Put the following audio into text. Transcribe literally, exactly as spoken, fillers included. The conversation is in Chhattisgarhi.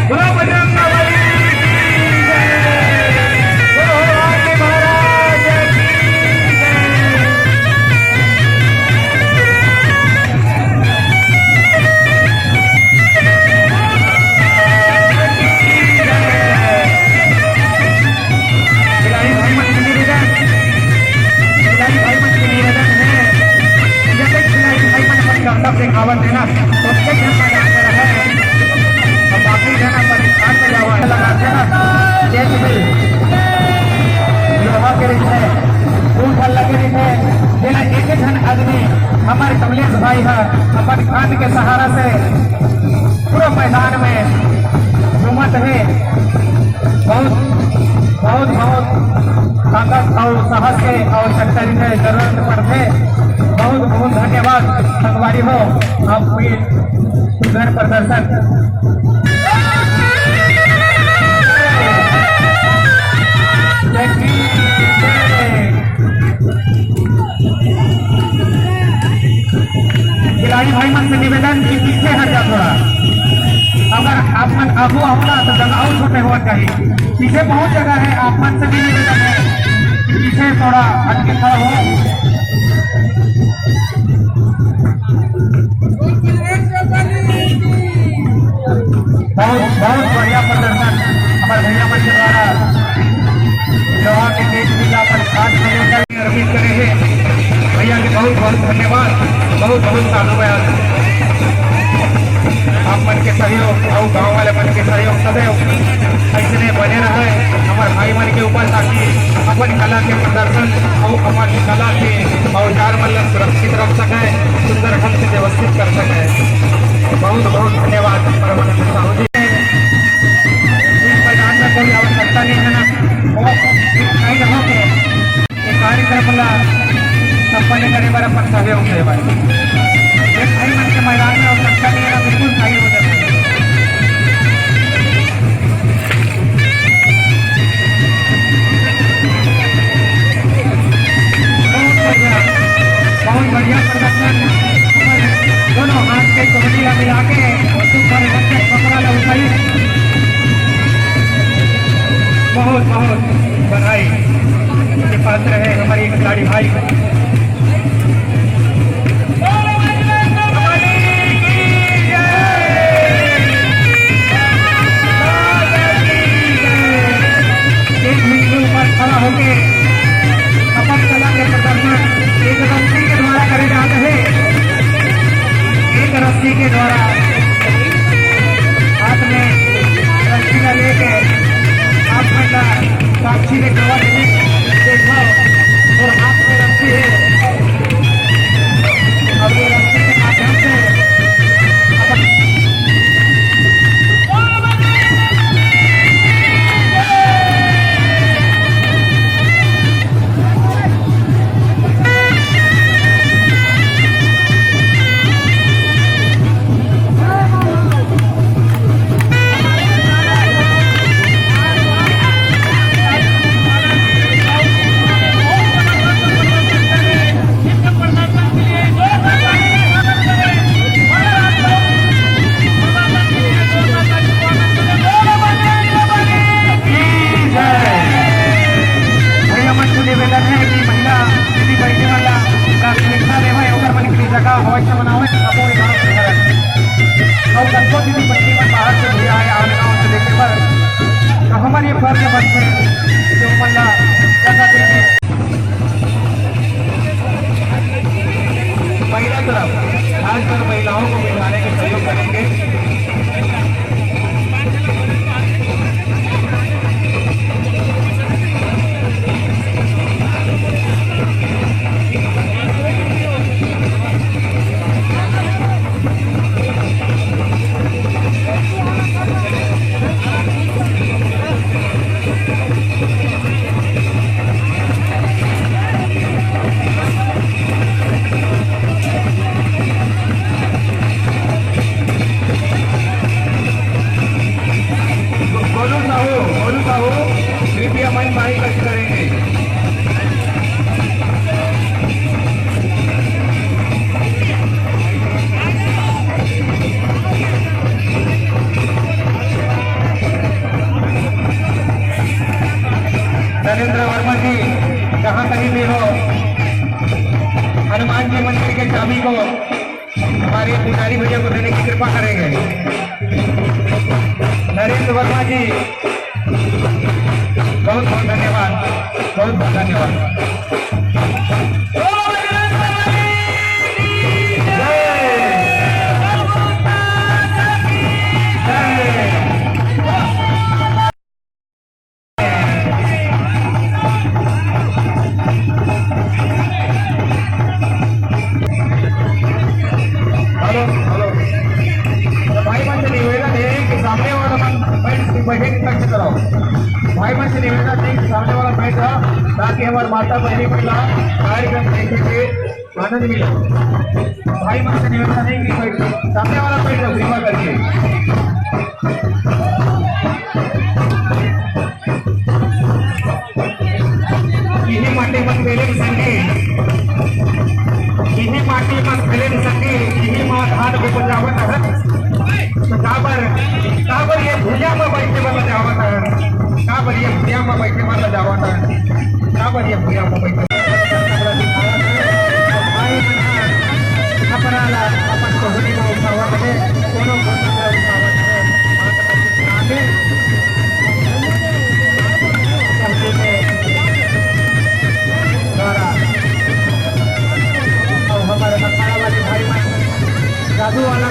बोलो बजरंग बली की जय। बोलो हनुमान जी महाराज की जय। खिलाड़ी भाई मन के निवेदन, खिलाड़ी भाई मन के निवेदन है, जैसे खिलाड़ी भाई मन अपन करतब देखावत है ना, तो एक जन मैदान में रहे, और बाकी जन अपन स्थान में जावा है, लगाते ना, जैसे भी लोहा के रिथे, फूल फल लगे रिथे, जेला एक एक झन आदमी, हमारे कमलेश भाई ह अपन कान के सहारा से पूरा मैदान में घूमत हे। बहुत, बहुत, बहुत ताकत और साहस के आवश्यकता रिथे, जरूरत पड़थे। बहुत, बहुत धन्यवाद संगवारी हो, आपके सुंदर प्रदर्शन। खिलाड़ी भाई मन से निवेदन कि पीछे हट जा थोड़ा। अगर आप मन आगू आओ ना तो जगह और छोटे होना चाहिए। पीछे बहुत जगह है, आप मन से भी निवेदन है कि पीछे थोड़ा हट के खड़ा हो। बहुत, बहुत बढ़िया प्रदर्शन हमारे भैया मन के द्वारा। लोहा के तेज बिल्ला पर हाथ में लेकर अर्पित करे हे। भैया के बहुत बहुत धन्यवाद, बहुत बहुत साधुवाद। आप मन के सहयोग और गांव वाले मन के सहयोग सदैव ऐसने बने रहे हमारे भाई मन के ऊपर, ताकि अपन कला के प्रदर्शन और अपन कला के औजार मन ला सुरक्षित रख सके, सुंदर ढंग से व्यवस्थित कर सके। बहुत बहुत धन्यवाद परमानंद साहू जी। इस मैदान में कोई आवश्यकता नहीं है ना, वो नहीं रहो के ये कार्यक्रम ला संपन्न करे बर अपन सहयोग दे बर। ये भाई मन के मैदान में आवश्यकता नहीं है ना, बिल्कुल सही हो जाता है। बहुत बढ़िया, बहुत बढ़िया प्रदर्शन। दोनों हाथ के कोहनी ला मिला के और सुपर रंजक कपड़ा ला उठाई। बहुत बहुत बधाई के पात्र है हमारे खिलाड़ी भाई। एक मिनट के ऊपर खड़ा होके अपन कला के प्रदर्शन एक रस्सी के द्वारा करे जात हे। एक रस्सी के द्वारा हाथ में रस्सी ला लेके आप मन ला साक्षी देखावत हे। देखो, और हाथ में रस्सी है। अब ये रस्सी के माध्यम से अपन भैया मन से निवेदन है कि महिला दीदी बहिनी मन ला प्राथमिकता देवय, ओकर मन के लिए जगह अवश्य बनावय, अबो ये गाँव से हरय। अउ कतको दीदी बहिनी मन बाहर से भी आए, आन गाँव से देखे बर, तो हमर ये फर्ज बनथे कि ओमन ला जगह देके महिला तरफ, खासकर महिलाओं को बिठाने के सहयोग करेंगे। मंदिर के चाबी को हमारे पुजारी भैया को देने की कृपा करेंगे। नरेंद्र वर्मा जी, बहुत बहुत धन्यवाद, बहुत बहुत धन्यवाद। Hello, hello. तो भाई मन से निवेदन है कि सामने वाला मन बैठ, बैठे के कष्ट कराओ। भाई मन से निवेदन है कि सामने वाला बैठ जाओ, ताकि हमारे माता बहनी मन ला कार्यक्रम देखे के आनंद मिले। भाई मन से निवेदन है कि कोई सामने वाला बैठ जाओ, कृपा करके। इही माटी मन मेरे संगी, इही माटी मन मेरे संगी, इही माँ धान को बजावत है। तो काबर, काबर ये भुइयां में बैठे वाला जावत है, काबर ये भुइयां में बैठे वाला जावत है, काबर ये भुइयां में बैठे अपना ला अपन कोहनी में उठावत है, कोनो कोहनी में उठावत है। आगे कहते हैं, द्वारा और हमारे अखाड़ा वाले भाई मन जादू वाला